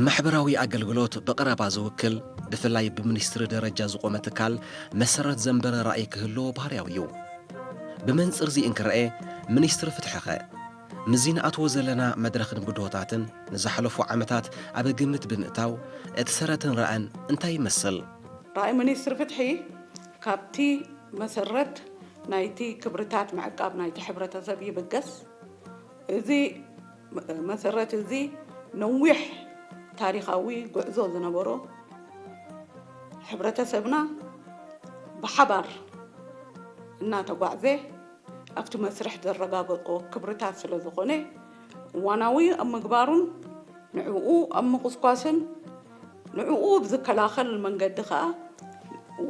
ማሕበራዊ ኣገልግሎት ብቐረባ ዝውክል፣ ብፍላይ ብሚኒስትሪ ደረጃ ዝቖመ ትካል መሰረት ዘንበረ ራእይ ክህልዎ ባህርያዊ እዩ። ብመንጽር እዚ እንክረኤ፣ ሚኒስትሪ ፍትሒኸ? ምስዚ ንኣትዎ ዘለና መድረኽን ብድሆታትን ንዝሓለፉ ዓመታት ኣብ ግምት ብምእታው፣ እቲ ሰረትን ራእን እንታይ ይመስል? ራእይ ሚኒስትሪ ፍትሒ ካብቲ መሰረት ናይቲ ክብርታት ምዕቃብ ናይቲ ሕብረተሰብ ይብገስ። እዚ መሰረት እዚ ነዊሕ ታሪኻዊ ጉዕዞ ዝነበሮ፣ ሕብረተሰብና ብሓባር እናተጓዕዘ ኣብቲ መስርሕ ዘረጋገጾ ክብርታት ስለ ዝኾነ፣ እዋናዊ ኣብ ምግባሩን ንዕኡ ኣብ ምቑስቋስን ንዕኡ ብዝከላኸል መንገዲ ከኣ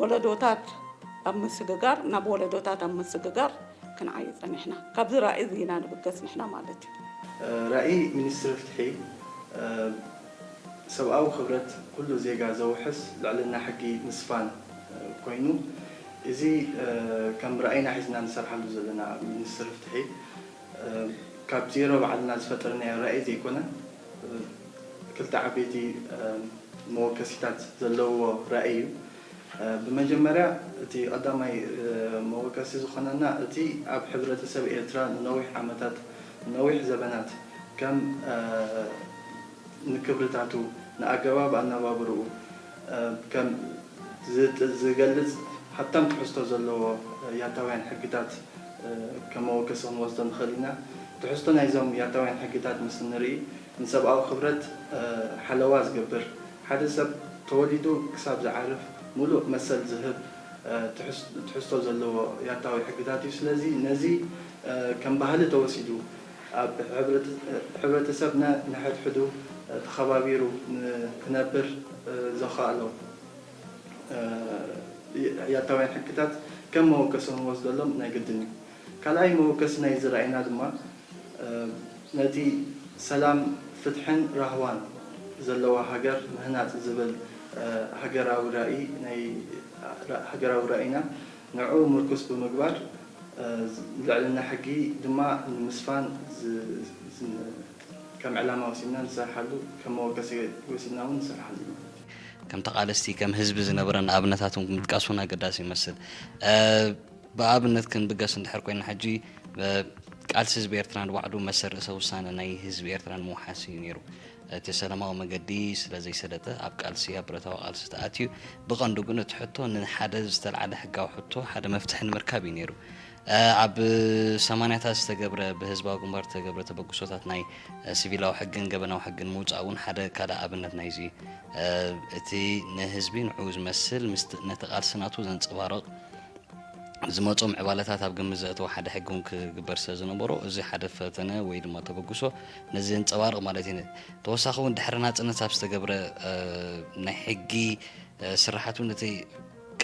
ወለዶታት ኣብ ምስግጋር፣ ናብ ወለዶታት ኣብ ምስግጋር ክንዓይ ጸኒሕና። ካብዚ ራእይ እዚ ኢና ንብገስ ንሕና ማለት እዩ። ራእይ ሚኒስትሪ ፍትሒ፣ ሰብኣዊ ክብረት ኩሉ ዜጋ ዘውሕስ ልዕልና ሕጊ ምስፋን ኮይኑ፣ እዚ ከም ራእይና ሒዝና ንሰርሓሉ ዘለና ኣብ ሚኒስትሪ ፍትሒ፣ ካብ ዜሮ ባዕልና ዝፈጠርናዮ ራእይ ዘይኮነ፣ ክልተ ዓበይቲ መወከሲታት ዘለዎ ራእይ እዩ። ብመጀመርያ፣ እቲ ቀዳማይ መወከሲ ዝኾነና፣ እቲ ኣብ ሕብረተሰብ ኤርትራ ንነዊሕ ዓመታት፣ ንነዊሕ ዘበናት ከም ንክብርታቱ፣ ንኣገባብ ኣነባብርኡ ከም ዝጥ-፣ ዝገልጽ ሃብታም ትሕዝቶ ዘለዎ ያታውያን ሕግታት ከም መወከሲ ክንወስዶ ንኽእል ኢና። ትሕዝቶ ናይዞም ያታውያን ሕግታት ምስ ንርኢ፣ ንሰብኣዊ ክብረት ሓለዋ ዝገብር፣ ሓደ ሰብ ተወሊዱ ክሳብ ዝዓርፍ ምሉእ መሰል ዝህብ ትሕዝ-፣ ትሕዝቶ ዘለዎ ያታዊ ሕግታት እዩ። ስለዚ ነዚ ከም ባህሊ ተወሲዱ፣ ኣብ ሕብረተ-፣ ሕብረተሰብና ንሕድሕዱ ተኸባቢሩ ን-፣ ክነብር ዘኽኣሎ ያታውያን ሕግታት ከም መወከሲ ክንወስደሎም ናይ ግድን እዩ። ካልኣይ መወከሲ ናይ ዝረኣይና ድማ፣ ነቲ ሰላም፣ ፍትሕን ራህዋን ዘለዋ ሃገር ምህናጽ ዝብል ሃገራዊ ራእይ፣ ናይ ሃገራዊ ራእይና ንዕኡ ምርኩስ ብምግባር፣ ልዕልና ሕጊ ድማ ንምስፋን ዝ-፣ ዝ-፣ ከም ዕላማ ወሲድና ንሰርሓሉ፣ ከም መወከሲ ወሲድና እውን ንሰርሓሉ ኢና። ከም ተቓለስቲ፣ ከም ህዝቢ ዝነበረና ኣብነታት እውን ምጥቃስ እውን ኣገዳሲ ይመስል። እ፣ ብኣብነት ክንብገስ እንድሕር ኮይና፣ ሕጂ፣ እ፣ ቃልሲ ህዝቢ ኤርትራ ንባዕሉ መሰል ርእሰ ውሳነ ናይ ህዝቢ ኤርትራ ንምውሓስ እዩ ነይሩ። እቲ ሰላማዊ መገዲ ስለ ዘይሰለጠ፣ ኣብ ቃልሲ፣ ኣብ ብረታዊ ቃልሲ ተኣትዩ። ብቐንዱ ግን እቲ ሕቶ ንሓደ ዝተልዓለ ሕጋዊ ሕቶ ሓደ መፍትሒ ንምርካብ እዩ ነይሩ። እ፣ ኣብ ሰማንያታት ዝተገብረ፣ ብህዝባዊ ግንባር ዝተገብረ ተበግሶታት ናይ፣ እ፣ ሲቪላዊ ሕግን ገበናዊ ሕግን ምውጻእ እውን ሓደ ካልእ ኣብነት ናይዚ እዩ። እ፣ እቲ ንህዝቢ ንዕኡ ዝመስል፣ ምስቲ፣ ነቲ ቃልሲ ናቱ ዘንጸባርቕ፣ ዝመጾ ምዕባለታት ኣብ ግምት ዘእተወ ሓደ ሕጊ እውን ክግበር ስለ ዝነበሮ፣ እዚ ሓደ ፈተነ ወይ ድማ ተበግሶ ነዚ ዘንጸባርቕ ማለት እዩ። ተወሳኺ እውን ድሕሪ ናጽነት ኣብ ዝተገብረ፣ እ፣ ናይ ሕጊ፣ እ፣ ስራሓት እውን እቲ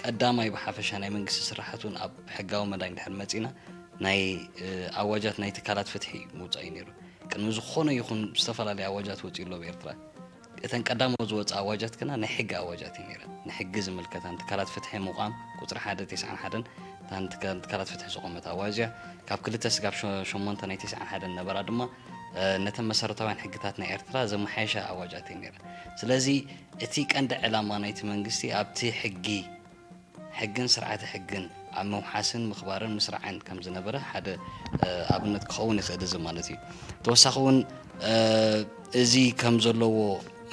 ቀዳማይ ብሓፈሻ ናይ መንግስቲ ስራሓት እውን ኣብ ሕጋዊ መዳይ እንድሕር መጺና ናይ፣ እ፣ ኣዋጃት ናይ ትካላት ፍትሒ ምውጻእ እዩ ነይሩ። ቅድሚ ዝኾነ ይኹን ዝተፈላለየ ኣዋጃት ወጺኡ ኣሎ ኣብ ኤርትራ። እተን ቀዳሞት ዝወጻ ኣዋጃት ግና ናይ ሕጊ ኣዋጃት እየን ነይረን። ንሕጊ ዝምልከታ ንትካላት ፍትሒ ምቋም ቁጽሪ ሓደ ተስዓን ሓደን እታ ንትካ-፣ ንትካላት ፍትሒ ዝቖመት ኣዋጅ እያ። ካብ ክልተ ስጋብ ሸ-፣ ሸሞንተ ናይ ተስዓን ሓደን ነበራ ድማ፣ እ፣ ነተን መሰረታውያን ሕግታት ናይ ኤርትራ ዘመሓየሻ ኣዋጃት እየን ነይረን። ስለዚ እቲ ቀንዲ ዕላማ ናይቲ መንግስቲ ኣብቲ ሕጊ ሕግን ስርዓተ ሕግን ኣብ ምውሓስን ምኽባርን ምስራዕን ከም ዝነበረ ሓደ፣ እ፣ ኣብነት ክኸውን ይኽእል እዚ ማለት እዩ። ተወሳኺ እውን፣ እ፣ እዚ ከም ዘለዎ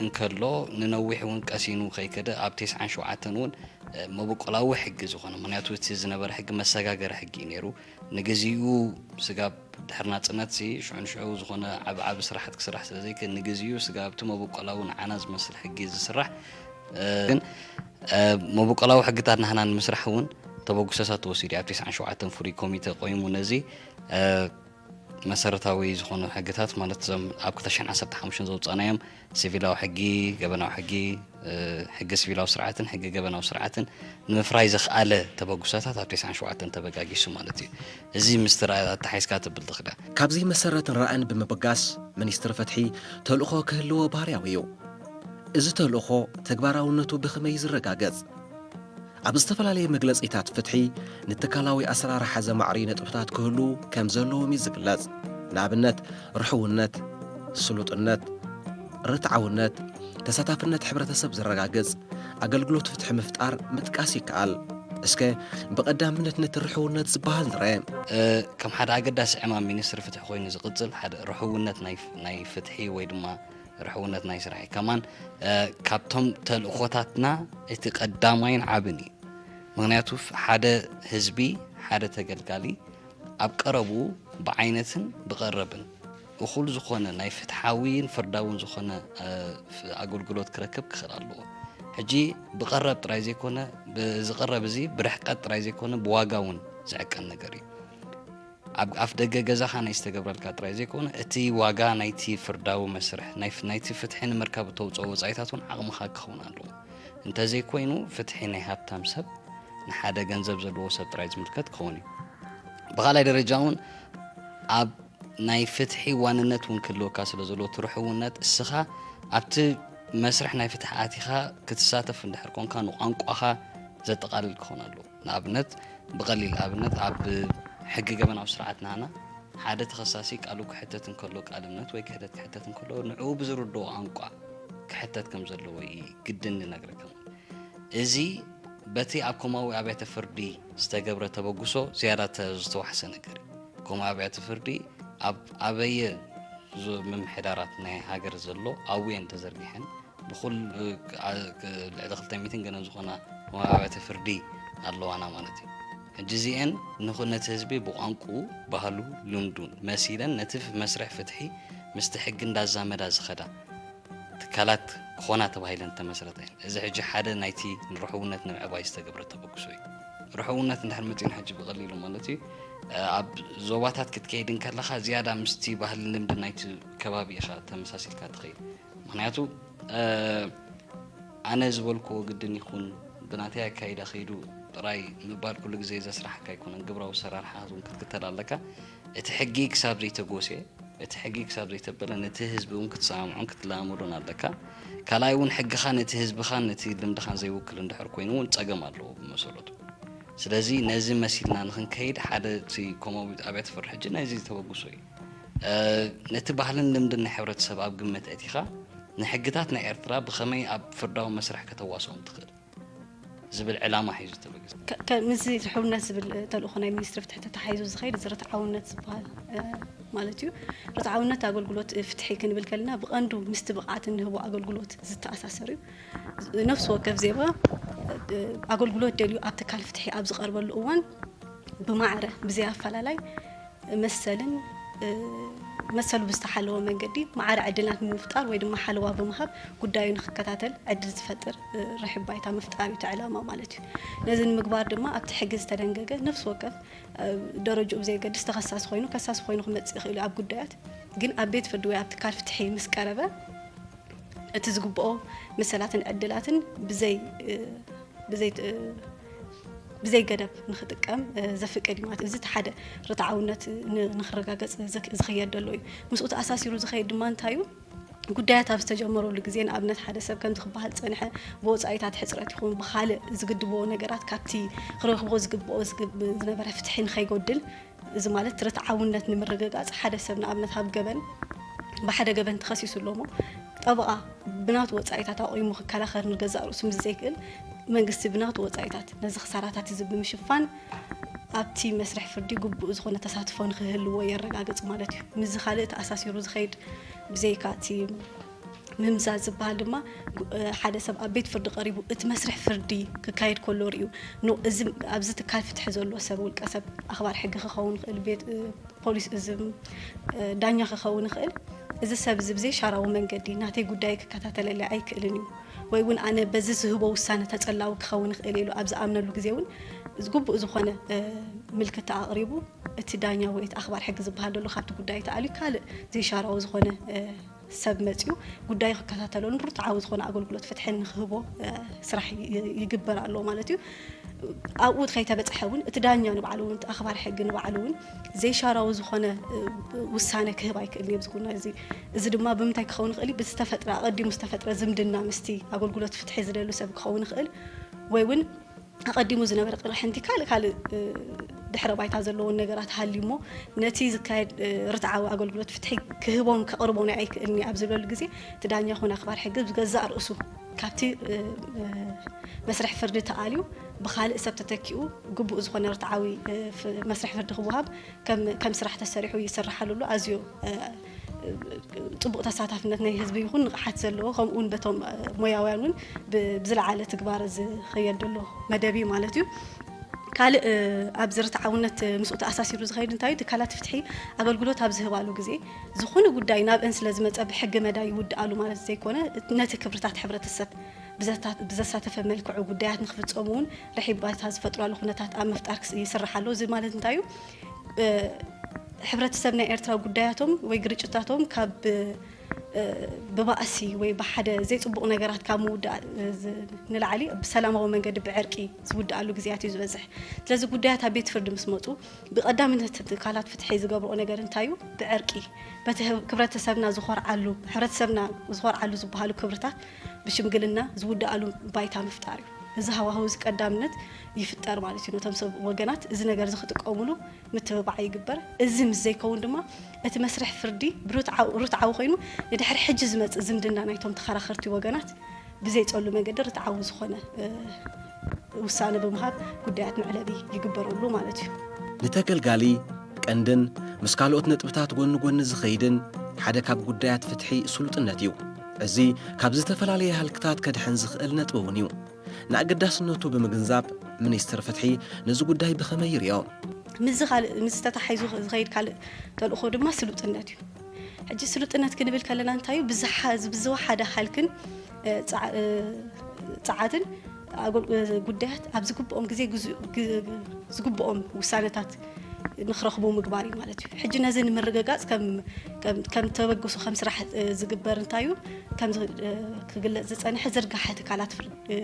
እንከሎ፣ ንነዊሕ እውን ቀሲኑ ከይከደ ኣብ ተስዓን ሸውዓተን እውን፣ እ፣ መበቆላዊ ሕጊ ዝኾነ፣ ምኽንያቱ እቲ ዝነበረ ሕጊ መሰጋገሪ ሕጊ እዩ ነይሩ። ንግዚኡ ስጋብ ድሕሪ ናጽነት ሲ ሽዑ ንሽዑ ዝኾነ ዓቢ ዓቢ ስራሓት ክስራሕ ስለ ዘይክእል፣ ንግዚኡ ስጋብ እቲ መበቆላዊ ንዓና ዝመስል ሕጊ ዝስራሕ፣ እ፣ ግን፣ እ፣ መበቆላዊ ሕግታት ናህና ንምስራሕ እውን ተበግሶታት ተወሲዱ እዩ። ኣብ ተስዓን ሸውዓተን ፍሉይ ኮሚተ ቆይሙ ነዚ፣ እ፣ መሰረታዊ ዝኾኑ ሕግታት፣ ማለት እዞም ኣብ ክልተ ሽሕን ዓሰርተ ሓሙሽተን ዘውጻእናዮም፣ ሲቪላዊ ሕጊ፣ ገበናዊ ሕጊ፣ እ፣ ሕጊ ሲቪላዊ ስርዓትን ሕጊ ገበናዊ ስርዓትን ንምፍራይ ዘኽኣለ ተበግሶታት ኣብ ተስዓን ሸውዓተን ተበጋጊሱ ማለት እዩ። እዚ ምስ ትረኣ ኣተሓሒዝካ ትብል ትኽእል እያ። ካብዚ መሰረትን ራእን ብምብጋስ፣ ሚኒስትሪ ፍትሒ ተልእኾ ክህልዎ ባህርያዊ እዩ። እዚ ተልእኾ ተግባራውነቱ ብኸመይ ዝረጋገጽ? ኣብ ዝተፈላለየ መግለጺታት ፍትሒ ንትካላዊ ኣሰራርሓ ዘማዕርዩ ነጥብታት ክህሉ ከም ዘለዎም እዩ ዝግለጽ። ንኣብነት፣ ርሕውነት፣ ስሉጥነት፣ ርትዓውነት፣ ተሳታፍነት ሕብረተሰብ ዘረጋግጽ ኣገልግሎት ፍትሒ ምፍጣር ምጥቃስ ይከኣል። እስከ ብቐዳምነት ነቲ ርሕውነት ዝበሃል ንርአ። ከም ሓደ ኣገዳሲ ዕማም ሚኒስትሪ ፍትሒ ኮይኑ ዝቕጽል ሓደ ርሕውነት ናይ ናይ ፍትሒ ወይ ድማ ርሕውነት ናይ ስራሕ እዩ። ከማን ካብቶም ተልእኾታትና እቲ ቀዳማይን ዓብን እዩ። ምክንያቱ ሓደ ህዝቢ ሓደ ተገልጋሊ ኣብ ቀረብኡ ብዓይነትን ብቐረብን እኹል ዝኾነ ናይ ፍትሓዊን ፍርዳውን ዝኾነ ኣገልግሎት ክረክብ ክኽእል ኣለዎ። ሕጂ ብቐረብ ጥራይ ዘይኮነ ብዝቐረብ እዚ ብርሕቀት ጥራይ ዘይኮነ ብዋጋ እውን ዝዕቀን ነገር እዩ። ኣብ ኣፍ ደገ ገዛኻ ናይ ዝተገብረልካ ጥራይ ዘይኮነ እቲ ዋጋ ናይቲ ፍርዳዊ መስርሕ ናይቲ ፍትሒ ንምርካብ እተውፅኦ ወፃኢታት እውን ዓቕምኻ ክኸውን ኣለዎ። እንተዘይኮይኑ ፍትሒ ናይ ሃብታም ሰብ ንሓደ ገንዘብ ዘለዎ ሰብ ጥራይ ዝምልከት ክኸውን እዩ። ብኻልኣይ ደረጃ እውን ኣብ ናይ ፍትሒ ዋንነት እውን ክህልወካ ስለ ዘለዎ ትርሕውነት እስኻ ኣብቲ መስርሕ ናይ ፍትሒ ኣቲኻ ክትሳተፍ እንድሕር ኮንካ ንቋንቋኻ ዘጠቓልል ክኸውን ኣለዎ። ንኣብነት ብቐሊል ኣብነት ኣብ ሕጊ ገበናዊ ስርዓት ናህና ሓደ ተኸሳሲ ቃሉ ክሕተት እንከሎ ቃል እምነት ወይ ክሕተት ክሕተት እንከሎ ንዕኡ ብዝርድኦ ቋንቋ ክሕተት ከም ዘለዎ እዩ ግድን ንነግረካ። እዚ በቲ ኣብ ኮማዊ ኣብያተ ፍርዲ ዝተገብረ ተበግሶ ዝያዳ ዝተዋሕሰ ነገር እዩ። ኮማዊ ኣብያተ ፍርዲ ኣብ ኣበየ ምምሕዳራት ናይ ሃገር ዘሎ ኣብየን ተዘርጊሐን ብኩል ልዕሊ ክልተ ሚእትን ገለን ዝኾና መዋዕባዕቲ ፍርዲ ኣለዋና ማለት እዩ። ሕጂ እዚአን ንኹ ነቲ ህዝቢ ብቋንቁ ባህሉ ልምዱን መሲለን ነቲ መስርሕ ፍትሒ ምስቲ ሕጊ እንዳዛመዳ ዝኸዳ ትካላት ክኾና ተባሂለን ተመስረታ እየን። እዚ ሕጂ ሓደ ናይቲ ንርሕውነት ንምዕባይ ዝተገብረ ተበግሶ እዩ። ርሕውነት እንድሕር መፂኡን ሕጂ ብቐሊሉ ማለት እዩ ኣብ ዞባታት ክትከይድ እንከለኻ ዝያዳ ምስቲ ባህልን ልምድን ናይቲ ከባቢ ኢኻ ተመሳሲልካ ትኸይድ። ምክንያቱ ኣነ ዝበልክዎ ግድን ይኹን ብናተይ ኣካይዳ ከይዱ ጥራይ ምባል ኩሉ ግዜ ዘስራሕካ ኣይኮነን። ግብራዊ ኣሰራርሓ እውን ክትክተል ኣለካ። እቲ ሕጊ ክሳብ ዘይተጎስየ፣ እቲ ሕጊ ክሳብ ዘይተበለ ነቲ ህዝቢ እውን ክትሰማምዖን ክትለማመዶን ኣለካ። ካልኣይ እውን ሕግኻ ነቲ ህዝብኻን ነቲ ልምድኻን ዘይውክል እንድሕር ኮይኑ እውን ፀገም ኣለዎ ብመሰረቱ። ስለዚ ነዚ መሲልና ንክንከይድ ሓደ እቲ ኮማዊ ኣብያተ ፍርዲ ሕጂ ናይዚ ተበግሶ እዩ። ነቲ ባህልን ልምድን ናይ ሕብረተሰብ ኣብ ግምት ኣእቲኻ ንሕግታት ናይ ኤርትራ ብኸመይ ኣብ ፍርዳዊ መስርሕ ከተዋስኦም ትኽእል ዝብል ዕላማ ሒዙ ተበግሰ። ከምዚ ርሕውነት ዝብል ተልእኾ ናይ ሚኒስትሪ ፍትሒ ተታሓሒዙ ዝኸይድ እዚ ርትዓውነት ዝበሃል ማለት እዩ። ርትዓውነት ኣገልግሎት ፍትሒ ክንብል ከለና ብቐንዱ ምስቲ ብቕዓት እንህቦ ኣገልግሎት ዝተኣሳሰር እዩ። ነፍሲ ወከፍ ዜጋ ኣገልግሎት ደልዩ ኣብ ትካል ፍትሒ ኣብ ዝቐርበሉ እዋን ብማዕረ ብዘይ ኣፈላላይ መሰልን መሰሉ ብዝተሓለወ መንገዲ ማዕረ ዕድላት ንምፍጣር ወይ ድማ ሓለዋ ብምሃብ ጉዳዩ ንክከታተል ዕድል ዝፈጥር ርሕብ ባይታ ምፍጣር እዩ እቲ ዕላማ ማለት እዩ። ነዚ ንምግባር ድማ ኣብቲ ሕጊ ዝተደንገገ ነፍሲ ወከፍ ደረጅኡ ብዘየገድስ ተኸሳሲ ኮይኑ ከሳሲ ኮይኑ ክመፅእ ይኽእል እዩ ኣብ ጉዳያት ግን ኣብ ቤት ፍርዲ ወይ ኣብ ትካል ፍትሒ ምስ ቀረበ እቲ ዝግብኦ መሰላትን ዕድላትን ብዘይ ብዘይ ብዘይ ገደብ ንክጥቀም ዘፍቅድ እዩ ማለት እዚ ሓደ ርትዓውነት ንክረጋገፅ ዝክየድ ዘሎ እዩ። ምስኡ ተኣሳሲሩ ዝኸይድ ድማ እንታይ እዩ? ጉዳያት ኣብ ዝተጀመረሉ ግዜ ንኣብነት ሓደ ሰብ ከምዚ ክበሃል ዝፀንሐ ብወፃኢታት ሕፅረት ይኹን ብካልእ ዝግድቦ ነገራት ካብቲ ክረክቦ ዝግብኦ ዝነበረ ፍትሒ ንከይጎድል እዚ ማለት ርትዓውነት ንምርግጋፅ ሓደ ሰብ ንኣብነት ኣብ ገበን ብሓደ ገበን ተኸሲሱ ኣሎ እሞ ጠበቓ ብናቱ ወፃኢታት ኣቑሙ ክከላኸል ንገዛእ ርእሱ ምስ ዘይክእል መንግስቲ ብናቱ ወፃኢታት ነዚ ክሳራታት እዚ ብምሽፋን ኣብቲ መስርሕ ፍርዲ ግቡእ ዝኾነ ተሳትፎ ንክህልዎ የረጋግፅ ማለት እዩ። ምስዚ ካልእ ተኣሳሲሩ ዝኸይድ ብዘይካ እቲ ምምዛዝ ዝበሃል ድማ ሓደ ሰብ ኣብ ቤት ፍርዲ ቀሪቡ እቲ መስርሕ ፍርዲ ክካየድ ከሎ ርእዩ እዚ ኣብዚ ትካል ፍትሒ ዘሎ ሰብ ውልቀ ሰብ ኣኽባር ሕጊ ክኸውን ይኽእል ፖሊስ እዚ ዳኛ ክኸውን ይኽእል እዚ ሰብ እዚ ብዘይሻራዊ መንገዲ ናተይ ጉዳይ ክከታተለለይ ኣይክእልን እዩ ወይ እውን ኣነ በዚ ዝህቦ ውሳነ ተፀላዊ ክኸውን ይኽእል ኢሉ ኣብ ዝኣምነሉ ግዜ እውን ግቡእ ዝኾነ ምልክታ ኣቕሪቡ እቲ ዳኛ ወይ እቲ ኣኽባር ሕጊ ዝበሃል ዘሎ ካብቲ ጉዳይ ተኣልዩ ካልእ ዘይሻራዊ ዝኾነ ሰብ መፅዩ ጉዳዩ ክከታተለሉን ርትዓዊ ዝኾነ ኣገልግሎት ፍትሒ ንክህቦ ስራሕ ይግበር ኣሎ ማለት እዩ። ኣብኡ ከይተበፅሐ እውን እቲ ዳኛ ንባዕሉ እውን እቲ ኣኽባር ሕጊ ንባዕሉ እውን ዘይሻራዊ ዝኾነ ውሳነ ክህብ ኣይክእልን እዩ ኣብዚ ጉዳይ እዚ። እዚ ድማ ብምንታይ ክኸውን ይኽእል እዩ? ብዝተፈጥረ ኣቐዲሙ ዝተፈጥረ ዝምድና ምስቲ ኣገልግሎት ፍትሒ ዝደሊ ሰብ ክኸውን ይኽእል ወይ እውን ኣቐዲሙ ዝነበረ ቅርሕንቲ ካልእ ካልእ ድሕረ ባይታ ዘለዎን ነገራት ሃልዩ እሞ፣ ነቲ ዝካየድ ርትዓዊ ኣገልግሎት ፍትሒ ክህቦን ከቕርቦን ኣይክእልኒ ኣብ ዝብለሉ ግዜ፣ እቲ ዳኛ ኮነ ኣኽባር ሕጊ ብገዛእ ርእሱ ካብቲ መስርሕ ፍርዲ ተኣልዩ ብኻልእ ሰብ ተተኪኡ ግቡእ ዝኾነ ርትዓዊ መስርሕ ፍርዲ ክወሃብ ከም ስራሕ ተሰሪሑ ይስርሓሉ ኣሎ። ኣዝዩ ፅቡቕ ተሳታፍነት ናይ ህዝቢ ይኹን ንቕሓት ዘለዎ፣ ከምኡ እውን በቶም ሞያውያን እውን ብዝለዓለ ትግባረ ዝኸየድ ዘሎ መደብ እዩ ማለት እዩ። ካልእ ኣብዚ ርትዓውነት ምስኡ ተኣሳሲሩ ዝኸይድ እንታይ እዩ? ትካላት ፍትሒ ኣገልግሎት ኣብ ዝህባሉ ግዜ ዝኾነ ጉዳይ ናብአን ስለ ዝመፀ ብሕጊ መዳይ ይውድኣሉ ማለት ዘይኮነ፣ ነቲ ክብርታት ሕብረተሰብ ብዘሳተፈ መልክዑ ጉዳያት ንክፍፀሙ እውን ርሒብ ባይታ ዝፈጥራሉ ኩነታት ኣብ ምፍጣር ይስራሕ ኣሎ። እዚ ማለት እንታይ እዩ? ሕብረተሰብ ናይ ኤርትራ ጉዳያቶም ወይ ግርጭታቶም ካብ ብባእሲ ወይ ብሓደ ዘይፅቡቕ ነገራት ካብ ምውዳእ ንላዕሊ ብሰላማዊ መንገዲ ብዕርቂ ዝውድኣሉ ግዜያት እዩ ዝበዝሕ። ስለዚ ጉዳያት ኣብ ቤት ፍርዲ ምስ መፁ ብቐዳምነት ትካላት ፍትሒ ዝገብርኦ ነገር እንታይ እዩ? ብዕርቂ በቲ ህብረተሰብና ዝኾርዓሉ፣ ሕብረተሰብና ዝኾርዓሉ ዝበሃሉ ክብርታት ብሽምግልና ዝውድኣሉ ባይታ ምፍጣር እዩ። እዚ ሃዋህው እዚ ቀዳምነት ይፍጠር ማለት እዩ። ነቶም ሰብ ወገናት እዚ ነገር እዚ ክጥቀሙሉ ምትብባዕ ይግበር። እዚ ምስ ዘይከውን ድማ እቲ መስርሕ ፍርዲ ብርትዓዊ ኮይኑ ንድሕሪ ሕጂ ዝመፅእ ዝምድና ናይቶም ተኸራኸርቲ ወገናት ብዘይፀሉ መገዲ ርትዓዊ ዝኾነ ውሳነ ብምሃብ ጉዳያት መዕለቢ ይግበረሉ ማለት እዩ። ንተገልጋሊ ቀንድን ምስ ካልኦት ነጥብታት ጎኒ ጎኒ ዝኸይድን ሓደ ካብ ጉዳያት ፍትሒ ስሉጥነት እዩ። እዚ ካብ ዝተፈላለየ ሃልክታት ከድሕን ዝኽእል ነጥቢ እውን እዩ። ንኣገዳስነቱ ብምግንዛብ ሚኒስትር ፍትሒ ነዚ ጉዳይ ብኸመይ ይሪኦ? ምስዚ ካልእ ምስዚ ተተሓሒዙ ዝኸይድ ካልእ ተልእኾ ድማ ስሉጥነት እዩ። ሕጂ ስሉጥነት ክንብል ከለና እንታይ እዩ? ብዝሓ- ብዝወሓደ ሃልክን እ፣ ፃ- እ፣ ፃዓትን ኣጎል- እ፣ ጉዳያት ኣብ ዝግብኦም ግዜ ግዙ- ግ- ዝግብኦም ውሳነታት ንክረኽቡ ምግባር እዩ ማለት እዩ። ሕጂ ነዚ ንምርግጋፅ ከም ከም- ከም ተበግሶ ከም ስራሕ እ፣ ዝግበር እንታይ እዩ? ከም ዝ- እ፣ ክግለፅ ዝፀንሐ ዝርጋሐ ትካላት ፍር- እ፣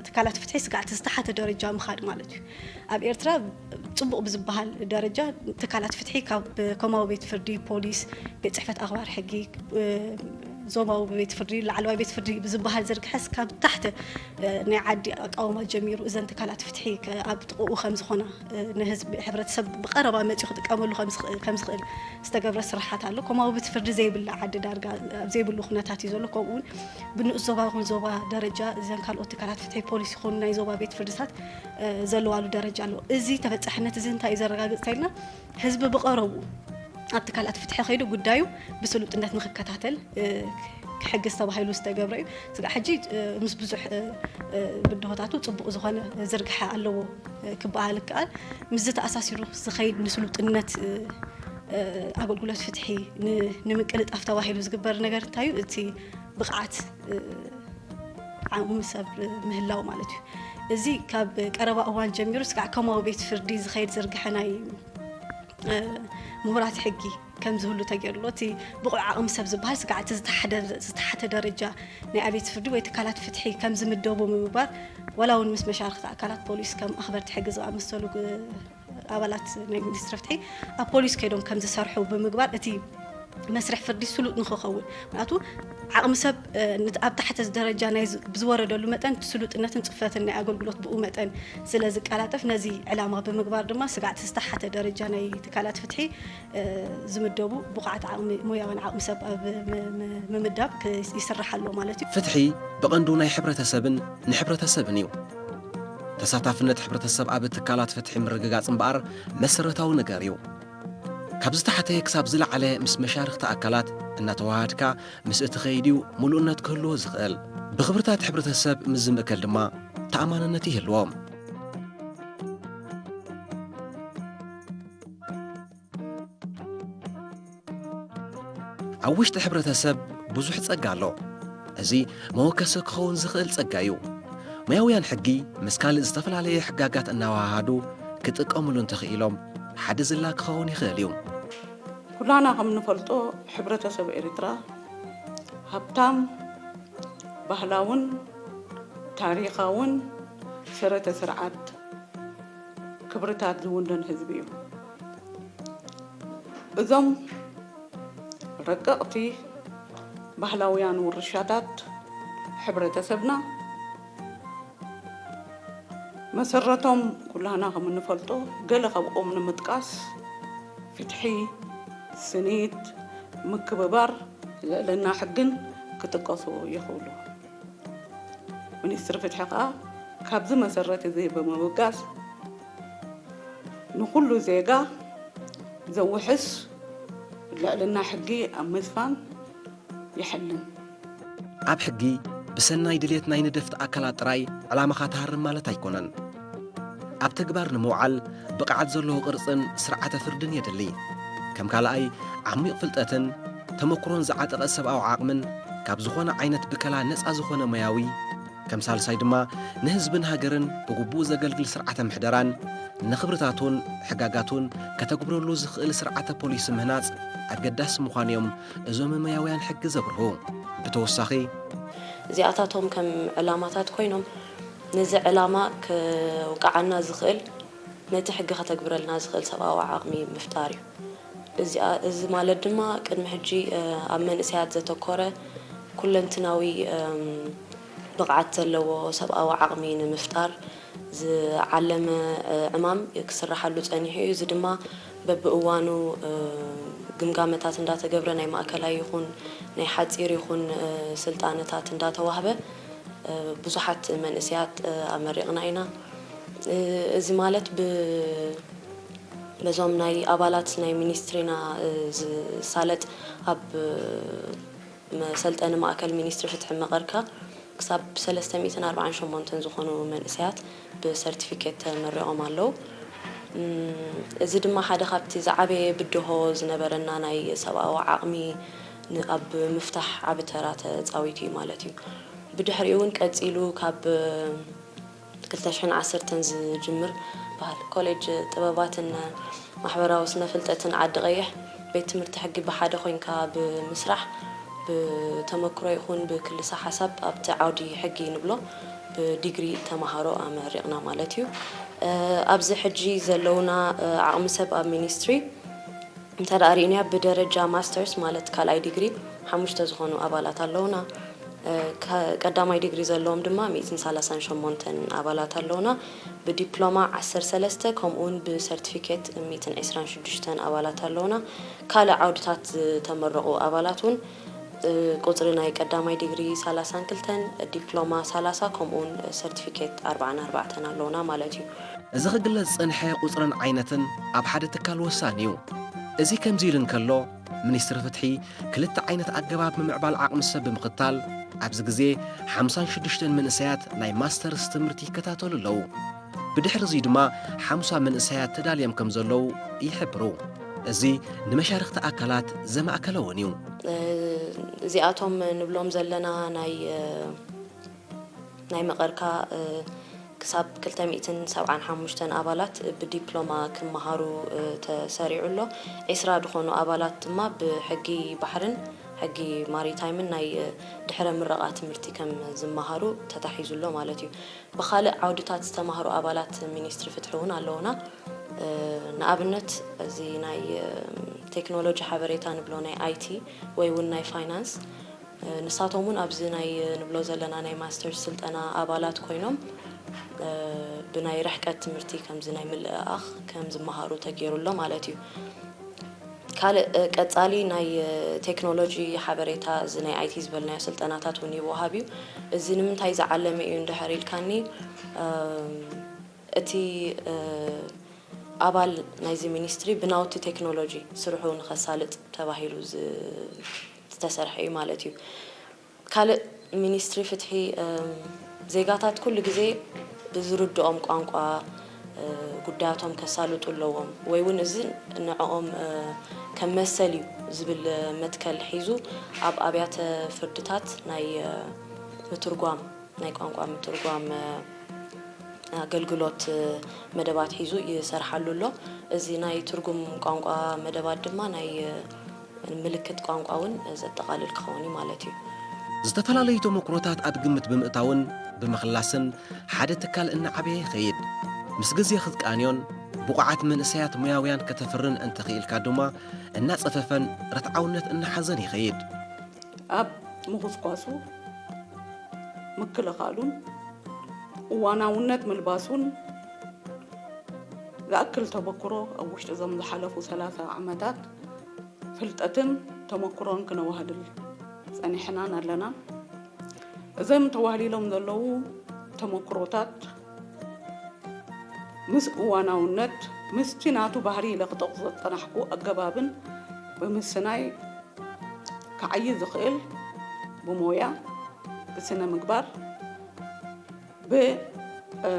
ትካላት ፍትሒ ስጋዕቲ ዝተሓተ ደረጃ ምኻድ ማለት እዩ። ኣብ ኤርትራ ፅቡቕ ብዝበሃል ደረጃ ትካላት ፍትሒ ካብ ኮማዊ ቤት ፍርዲ፣ ፖሊስ፣ ቤት ፅሕፈት ኣኽባር ሕጊ፣ እ፣ ዞባዊ ቤት ፍርዲ፣ ላዕለዋይ ቤት ፍርዲ ብዝበሃል ዝርግሐስ ካብ ታሕቲ እ፣ ናይ ዓዲ ኣቃውማ ጀሚሩ እዘን ትካላት ፍትሒ ከ- ኣብ ጥቕኡ ከም ዝኾና እ፣ ንህዝቢ ሕብረተሰብ ብቐረባ መፂኡ ክጥቀመሉ ከም ዝኽእል- ከም ዝኽእል ዝተገብረ ስራሓት ኣሎ። ኮማዊ ቤት ፍርዲ ዘይብላ ዓዲ ዳርጋ ኣብ ዘይብሉ ኩነታት እዩ ዘሎ። ከምኡ እውን ብንኡስ ዞባ ይኹን ዞባ ደረጃ እዘን ካልኦት ትካላት ፍትሒ ፖሊስ ይኹን ናይ ዞባ ቤት ፍርድታት እ፣ ዘለዋሉ ደረጃ ኣሎ። እዚ ተበፃሕነት እዚ እንታይ እዩ ዘረጋግፅ ተልና ህዝቢ ብቐረቡ ኣብ ትካላት ፍትሒ ከይዱ ጉዳዩ ብስሉጥነት ንክከታተል እ፣ ክሕግዝ ተባሂሉ ዝተገብረ እዩ። ስጋዕ ሕጂ እ፣ ምስ ብዙሕ እ፣ እ፣ ብድሆታቱ ፅቡቕ ዝኾነ ዝርግሐ ኣለዎ እ፣ ክበሃል ይከኣል። ምስዚ ተኣሳሲሩ ዝኸይድ ንስሉጥነት እ፣ እ፣ ኣገልግሎት ፍትሒ ን- ንምቅልጣፍ ተባሂሉ ዝግበር ነገር እንታይ እዩ? እቲ ብቕዓት እ፣ ዓቕሚ ሰብ ምህላው ማለት እዩ። እዚ ካብ ቀረባ እዋን ጀሚሩ ስጋዕ ከማዊ ቤት ፍርዲ ዝኸይድ ዝርግሐ ናይ እ፣ ምሁራት ሕጊ ከም ዝህሉ ተገይሩ ኣሎ። እቲ ብቑዕ ዓቕሚ ሰብ ዝበሃል ስጋዕ እቲ ዝተሓደ- ዝተሓተ ደረጃ ናይ ኣቤት ፍርዲ ወይ ትካላት ፍትሒ ከም ዝምደቡ ብምግባር ዋላ እውን ምስ መሻርክቲ ኣካላት ፖሊስ ከም ኣኽበርቲ ሕጊ ዝኣመሰሉ ግ- ኣባላት ናይ ሚኒስትሪ ፍትሒ ኣብ ፖሊስ ከይዶም ከም ዝሰርሑ ብምግባር እቲ መስርሕ ፍርዲ ስሉጥ ንክኸውን ምክንያቱ ዓቕሚ ሰብ እ፣ ነት- ኣብ ታሕቲ ደረጃ ናይ ዝ- ብዝወረደሉ መጠን እቲ ስሉጥነትን ፅፈትን ናይ ኣገልግሎት ብኡ መጠን ስለ ዝቀላጠፍ ነዚ ዕላማ ብምግባር ድማ ስጋዕቲ ዝተሓተ ደረጃ ናይ ትካላት ፍትሒ እ፣ ዝምደቡ ብቑዓት ዓቕሚ ሞያውን ዓቕሚ ሰብ ኣብ ም- ም- ምምዳብ ክ- ይስራሕ ኣሎ ማለት እዩ። ፍትሒ ብቐንዱ ናይ ሕብረተሰብን ንሕብረተሰብን እዩ። ተሳታፍነት ሕብረተሰብ ኣብ ትካላት ፍትሒ ምርግጋፅ እምበኣር መሰረታዊ ነገር እዩ። ካብ ዝተሓተ ክሳብ ዝለዓለ ምስ መሻርኽቲ ኣካላት እናተዋሃድካ ምስ እትኸይድ እዩ ምሉእነት ክህልዎ ዝኽእል። ብኽብርታት ሕብረተሰብ ምስ ዝምእከል ድማ ተኣማንነት ይህልዎ። ኣብ ውሽጢ ሕብረተሰብ ብዙሕ ጸጋ ኣሎ። እዚ መወከሲ ክኸውን ዝኽእል ጸጋ እዩ። ሞያውያን ሕጊ ምስ ካልእ ዝተፈላለየ ሕጋጋት እናወሃሃዱ ክጥቀምሉ እንተኽኢሎም ሓደ ዝላ ክኸውን ይኽእል እዩ። ኩላና ከም ንፈልጦ ሕብረተሰብ ኤርትራ ሃብታም ባህላውን ታሪኻውን ሰረተ ስርዓት ክብርታት ዝውንን ህዝቢ እዩ። እዞም ረቀቕቲ ባህላውያን ውርሻታት ሕብረተሰብና መሰረቶም ኩላህና ከም እንፈልጦ፣ ገለ ካብኦም ንምጥቃስ፣ ፍትሒ፣ ስኒት፣ ምክብባር፣ ልዕልና ሕግን ክጥቀሱ ይኽእሉ። ሚኒስትሪ ፍትሒ ከኣ ካብዚ መሰረት እዚ ብምብጋስ፣ ንኹሉ ዜጋ ዘውሕስ ልዕልና ሕጊ ኣብ ምስፋን ይሕልን። ኣብ ሕጊ ብሰናይ ድሌት ናይ ነደፍቲ ኣካላት ጥራይ ዕላማኻ ትሃርም ማለት ኣይኮነን። ኣብ ተግባር ንምውዓል ብቕዓት ዘለዎ ቅርጽን ስርዓተ ፍርድን የድሊ። ከም ካልኣይ፣ ዓሚቕ ፍልጠትን ተመክሮን ዝዓጠቐ ሰብኣዊ ዓቕምን ካብ ዝኾነ ዓይነት ብከላ ነጻ ዝኾነ ሞያዊ፣ ከም ሳልሳይ ድማ ንህዝብን ሃገርን ብግቡእ ዘገልግል ስርዓተ ምሕደራን ንኽብርታቱን ሕጋጋቱን ከተግብረሉ ዝኽእል ስርዓተ ፖሊሲ ምህናጽ ኣገዳሲ ምዃኑ እዮም እዞም መያውያን ሕጊ ዘብርሁ። ብተወሳኺ፣ እዚኣታቶም ከም ዕላማታት ኮይኖም፣ ነዚ ዕላማ ከውቅዓና ዝኽእል፣ ነቲ ሕጊ ከተግብረልና ዝኽእል ሰብኣዊ ዓቕሚ ምፍጣር እዩ። እዚኣ- እዚ ማለት ድማ ቅድሚ ሕጂ፣ እ፣ ኣብ መንእሰያት ዘተኮረ ኩለንትናዊ፣ እም፣ ብቕዓት ዘለዎ ሰብኣዊ ዓቕሚ ንምፍጣር ዝዓለመ፣ እ፣ ዕማም ክስራሓሉ ጸኒሑ እዩ። እዚ ድማ በብእዋኑ፣ እ፣ ግምጋመታት እንዳተገብረ፣ ናይ ማእከላይ ይኹን ናይ ሓጺር ይኹን፣ እ፣ ስልጣነታት እንዳተዋህበ፣ እ፣ ብዙሓት መንእሰያት፣ እ፣ ኣመሪቕና ኢና። እ፣ እዚ ማለት ብ- በዞም ናይ ኣባላት ናይ ሚኒስትሪና፣ እ፣ ዝሳለጥ ኣብ፣ እ፣ መሰልጠኒ ማእከል ሚኒስትሪ ፍትሒ መቐርካ ክሳብ ሰለስተ ሚእትን ኣርባዓን ሸሞንተን ዝኾኑ መንእሰያት ብሰርቲፊኬት ተመሪቖም ኣለዉ። እም፣ እዚ ድማ ሓደ ካብቲ ዝዓበየ ብድሆ ዝነበረና ናይ ሰብኣዊ ዓቕሚ ን- ኣብ ምፍታሕ ዓቢ ተራ ተጻዊቱ እዩ ማለት እዩ። ብድሕሪኡ እውን ቀጺሉ ካብ ክልተ ሽሕን ዓሰርተን ዝጅምር በሃል ኮሌጅ ጥበባትን ማሕበራዊ ስነ ፍልጠትን ዓዲ ቀይሕ ቤት ትምህርቲ ሕጊ ብሓደ ኮይንካ ብምስራሕ ብተመክሮ ይኹን ብክልሰ ሓሳብ ኣብቲ ዓውዲ ሕጊ ንብሎ ብዲግሪ ተምሃሮ ኣመሪቕና ማለት እዩ። እ፣ ኣብዚ ሕጂ ዘለውና፣ እ፣ ዓቕሚ ሰብ ኣብ ሚኒስትሪ እንተ ደኣ ርኢናያ ብደረጃ ማስተርስ ማለት ካልኣይ ዲግሪ ሓሙሽተ ዝኾኑ ኣባላት ኣለውና። እ፣ ከ- ቀዳማይ ዲግሪ ዘለዎም ድማ ሚእትን ሰላሳን ሸሞንተን ኣባላት ኣለውና። ብዲፕሎማ ዓሰርተ ሰለስተ ከምኡ እውን ብሰርቲፊኬት ሚእትን ዕስራን ሽዱሽተን ኣባላት ኣለውና። ካልእ ዓውድታት ዝተመረቑ ኣባላት እውን፣ እ፣ ቁጽሪ ናይ ቀዳማይ ዲግሪ ሰላሳን ክልተን፣ ዲፕሎማ ሰላሳ ከምኡ እውን ሰርቲፊኬት ኣርባዓን ኣርባዕተን ኣለውና ማለት እዩ። እዚ ክግለጽ ዝጸንሐ ቁጽርን ዓይነትን ኣብ ሓደ ትካል ወሳኒ እዩ። እዚ ከምዚ ኢሉ እንከሎ፣ ሚኒስትሪ ፍትሒ ክልተ ዓይነት ኣገባብ ምምዕባል ዓቕሚ ሰብ ብምኽታል ኣብዚ ግዜ ሓምሳን ሽዱሽተን መንእሰያት ናይ ማስተርስ ትምህርቲ ይከታተሉ ኣለዉ። ብድሕሪ እዚ ድማ ሓምሳ መንእሰያት ተዳልዮም ከም ዘለዉ ይሕብሩ። እዚ ንመሻርኽቲ ኣካላት ዘማእከለ እውን እዩ። እ፣ እዚኣቶም ንብሎም ዘለና ናይ፣ እ፣ ናይ መቐርካ፣ እ፣ ክሳብ ክልተ ሚእትን ሰብዓን ሓሙሽተን ኣባላት ብዲፕሎማ ክመሃሩ፣ እ፣ ተሰሪዑ ኣሎ። ዒስራ ዝኾኑ ኣባላት ድማ ብሕጊ ባሕርን ሕጊ ማሪታይምን ናይ፣ እ፣ ድሕረ ምረቓ ትምህርቲ ከም ዝመሃሩ ተታሒዙ ኣሎ ማለት እዩ። ብኻልእ ዓውድታት ዝተማህሩ ኣባላት ሚኒስትሪ ፍትሒ እውን ኣለውና። እ፣ ንኣብነት እዚ ናይ፣ እ፣ ቴክኖሎጂ ሓበሬታ ንብሎ ናይ ኣይቲ ወይ እውን ናይ ፋይናንስ፣ እ፣ ንሳቶም እውን ኣብዚ ናይ ንብሎ ዘለና ናይ ማስተርስ ስልጠና ኣባላት ኮይኖም፣ እ፣ ብናይ ርሕቀት ትምህርቲ ከምዚ ናይ ምልእኣኽ ከም ዝመሃሩ ተገይሩ ኣሎ ማለት እዩ። ካልእ፣ እ፣ ቀጻሊ ናይ፣ እ፣ ቴክኖሎጂ ሓበሬታ እዚ ናይ ኣይቲ ዝበልናዮ ስልጠናታት እውን ይወሃብ እዩ። እዚ ንምንታይ ዝዓለመ እዩ እንድሕር ኢልካኒ፣ እም፣ እቲ፣ እ፣ ኣባል ናይዚ ሚኒስትሪ ብናውቲ ቴክኖሎጂ ስርሑ ንኸሳልጥ ተባሂሉ ዝ- ዝተሰርሐ እዩ ማለት እዩ። ካልእ ሚኒስትሪ ፍትሒ፣ እም፣ ዜጋታት ኩሉ ግዜ ብዝርድኦም ቋንቋ፣ እ፣ ጉዳያቶም ከሳልጡ ኣለዎም ወይ እውን እዚ ንዕኦም፣ እ፣ ከም መሰል እዩ ዝብል መትከል ሒዙ ኣብ ኣብያተ ፍርድታት ናይ፣ እ፣ ምትርጓም ናይ ቋንቋ ምትርጓም፣ እ፣ ኣገልግሎት፣ እ፣ መደባት ሒዙ ይሰርሓሉ ኣሎ። እዚ ናይ ትርጉም ቋንቋ መደባት ድማ ናይ፣ እ፣ ምልክት ቋንቋ እውን ዘጠቓልል ክኸውን እዩ ማለት እዩ። ዝተፈላለዩ ተመክሮታት ኣብ ግምት ብምእታውን ብምኽላስን ሓደ ትካል እናዓበየ ይኸይድ። ምስ ግዜ ክትቃንዮን ብቑዓት መንእሰያት ሞያውያን ከተፍርን እንተኽኢልካ ድማ እናጸፈፈን ርትዓውነት እናሓዘን ይኸይድ። ኣብ ምኹስኳሱ፣ ምክልኻሉን እዋናውነት ምልባሱን ዝኣክል ተመክሮ ኣብ ውሽጢ እዞም ዝሓለፉ ሰላሳ ዓመታት ፍልጠትን ተመክሮን ክነዋህድል ጸኒሕናን ኣለናን። እዞም ተዋህሊሎም ዘለዉ ተመክሮታት ምስ እዋናውነት፣ ምስቲ ናቱ ባህሪ ኢለ ክጠቕሶ ዝጸናሕኩ ኣገባብን ብምስናይ ክዓዪ ዝኽእል ብሞያ፣ ብስነ ምግባር፣ ብ-፣ እ፣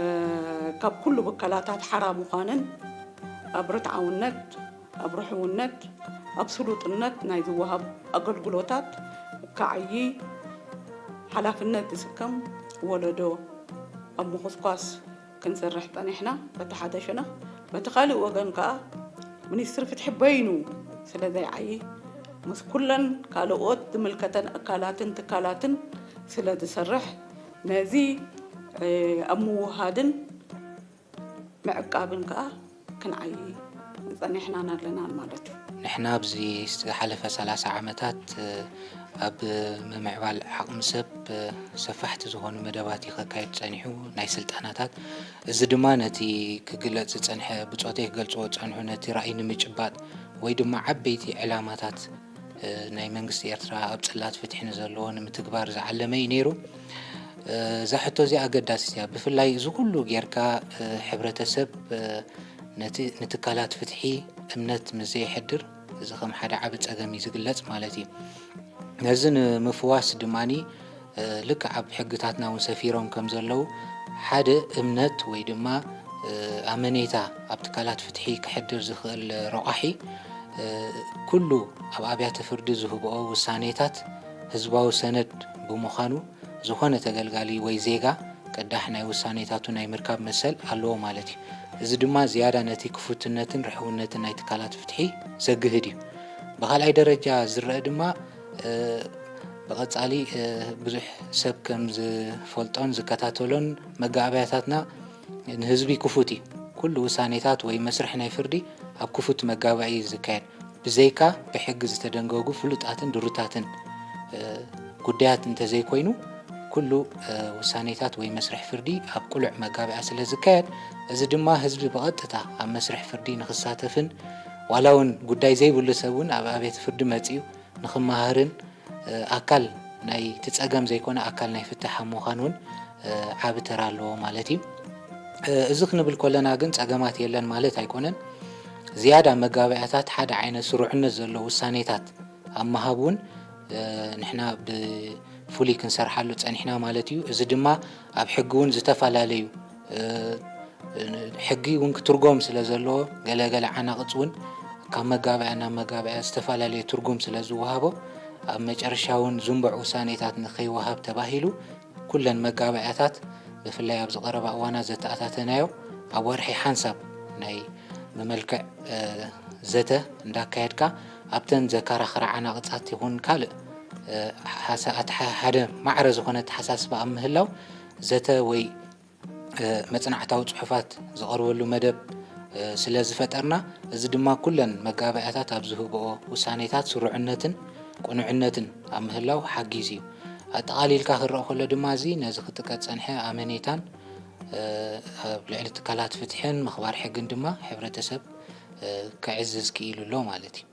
ካብ ኩሉ ብከላታት ሓራ ምዃንን ኣብ ርትዓውነት፣ ኣብ ርሑውነት፣ ኣብ ስሉጥነት ናይ ዝወሃብ ኣገልግሎታት ክዓዪ ሓላፍነት ዝስከም ወለዶ ኣብ ምኹስኳስ ክንሰርሕ ጸኒሕና በቲ ሓደ ሸነኽ፣ በቲ ካልእ ወገን ከኣ ሚኒስትሪ ፍትሒ በይኑ ስለ ዘይዓዪ ምስ ኩለን ካልኦት ዝምልከተን ኣካላትን ትካላትን ስለ ዝሰርሕ ነዚ፣ እ፣ ኣብ ምውሃድን ምዕቃብን ከኣ ክንዓዪ ጸኒሕናን ኣለናን ማለት እዩ። ንሕና ኣብዚ ዝሓለፈ ሰላሳ ዓመታት፣ እ፣ ኣብ ምምዕባል ዓቕሚ ሰብ፣ እ፣ ሰፋሕቲ ዝኾኑ መደባት እዩ ከካይድ ጸኒሑ፣ ናይ ስልጠናታት። እዚ ድማ ነቲ ክግለጽ ዝጸንሐ፣ ብጾተይ ክገልጽዎ ዝጸንሑ፣ ነቲ ራእይ ንምጭባጥ ወይ ድማ ዓበይቲ ዕላማታት፣ እ፣ ናይ መንግስቲ ኤርትራ ኣብ ጽላት ፍትሒ ንዘለዎ ንምትግባር ዝዓለመ እዩ ነይሩ። እ፣ እዛ ሕቶ እዚኣ ኣገዳሲት እያ። ብፍላይ እዚ ኩሉ ጌርካ፣ እ፣ ሕብረተሰብ፣ እ፣ ነቲ ንትካላት ፍትሒ እምነት ምስ ዘየሕድር፣ እዚ ከም ሓደ ዓቢ ጸገም እዩ ዝግለጽ ማለት እዩ። ነዚ ንምፍዋስ ድማኒ፣ እ፣ ልክዕ ኣብ ሕግታትና እውን ሰፊሮም ከም ዘለዉ፣ ሓደ እምነት ወይ ድማ፣ እ፣ ኣመኔታ ኣብ ትካላት ፍትሒ ክሕድር ዝኽእል ረቋሒ፣ እ፣ ኩሉ ኣብ ኣብያተ ፍርዲ ዝህብኦ ውሳኔታት ህዝባዊ ሰነድ ብምዃኑ፣ ዝኾነ ተገልጋሊ ወይ ዜጋ ቅዳሕ ናይ ውሳኔታቱ ናይ ምርካብ መሰል ኣለዎ ማለት እዩ። እዚ ድማ ዝያዳ ነቲ ክፉትነትን ርሕውነትን ናይ ትካላት ፍትሒ ዘግህድ እዩ። ብኻልኣይ ደረጃ ዝረአ ድማ፣ እ፣ ብቐጻሊ፣ እ፣ ብዙሕ ሰብ ከም ዝፈልጦን ዝከታተሎን፣ መጋበያታትና ንህዝቢ ክፉት እዩ። ኩሉ ውሳኔታት ወይ መስርሕ ናይ ፍርዲ ኣብ ክፉት መጋበያ እዩ ዝካየድ። ብዘይካ ብሕጊ ዝተደንገጉ ፍሉጣትን ድሩታትን፣ እ፣ ጉዳያት እንተዘይኮይኑ፣ ኩሉ፣ እ፣ ውሳኔታት ወይ መስርሕ ፍርዲ ኣብ ቅሉዕ መጋበያ ስለ ዝካየድ፣ እዚ ድማ ህዝቢ ብቐጥታ ኣብ መስርሕ ፍርዲ ንኽሳተፍን፣ ዋላ እውን ጉዳይ ዘይብሉ ሰብ እውን ኣብ ኣብያተ ፍርዲ መጺኡ ንኽመሃርን፣ እ፣ ኣካል ናይቲ ጸገም ዘይኮነ ኣካል ናይ ፍታሕ ኣብ ምዃን እውን፣ እ፣ ዓቢ ተራ ኣለዎ ማለት እዩ። እ፣ እዚ ክንብል ከለና ግን ጸገማት የለን ማለት ኣይኮነን። ዝያዳ መጋበያታት ሓደ ዓይነት ስሩዕነት ዘለዎ ውሳኔታት ኣብ ምሃብ እውን፣ እ፣ ንሕና ብፍሉይ ክንሰርሓሉ ጸኒሕና ማለት እዩ። እዚ ድማ ኣብ ሕጊ እውን ዝተፈላለዩ፣ እ፣ ሕጊ እውን ክትርጎም ስለ ዘለዎ፣ ገለ ገለ ዓናቕጽ እውን ካብ መጋበያ ናብ መጋበያ ዝተፈላለየ ትርጉም ስለ ዝወሃቦ፣ ኣብ መጨረሻ እውን ዝንቡዕ ውሳኔታት ንኸይወሃብ ተባሂሉ፣ ኩለን መጋበያታት ብፍላይ ኣብዚ ቀረባ እዋናት ዘተኣታተናዮ፣ ኣብ ወርሒ ሓንሳብ ናይ ብመልክዕ፣ እ፣ ዘተ እንዳካየድካ፣ ኣብተን ዘከራኽራ ዓናቕጻት ይኹን ካልእ፣ እ፣ ሓሳ-፣ ኣተሓ-፣ ሓደ ማዕረ ዝኾነ ኣተሓሳስባ ኣብ ምህላው ዘተ ወይ፣ እ፣ መጽናዕታዊ ጽሑፋት ዝቐርበሉ መደብ፣ እ፣ ስለ ዝፈጠርና፣ እዚ ድማ ኩለን መጋበያታት ኣብ ዝህብኦ ውሳኔታት ስሩዕነትን ቅኑዕነትን ኣብ ምህላው ሓጊዙ እዩ። ኣጠቓሊልካ ክረኣ ከሎ ድማ፣ እዚ ነዚ ክጥቀ ዝጸንሐ ኣመኔታን፣ እ፣ ኣብ ልዕሊ ትካላት ፍትሕን ምኽባር ሕግን ድማ ሕብረተሰብ፣ እ፣ ከዕዝዝ ክኢሉ ኣሎ ማለት እዩ።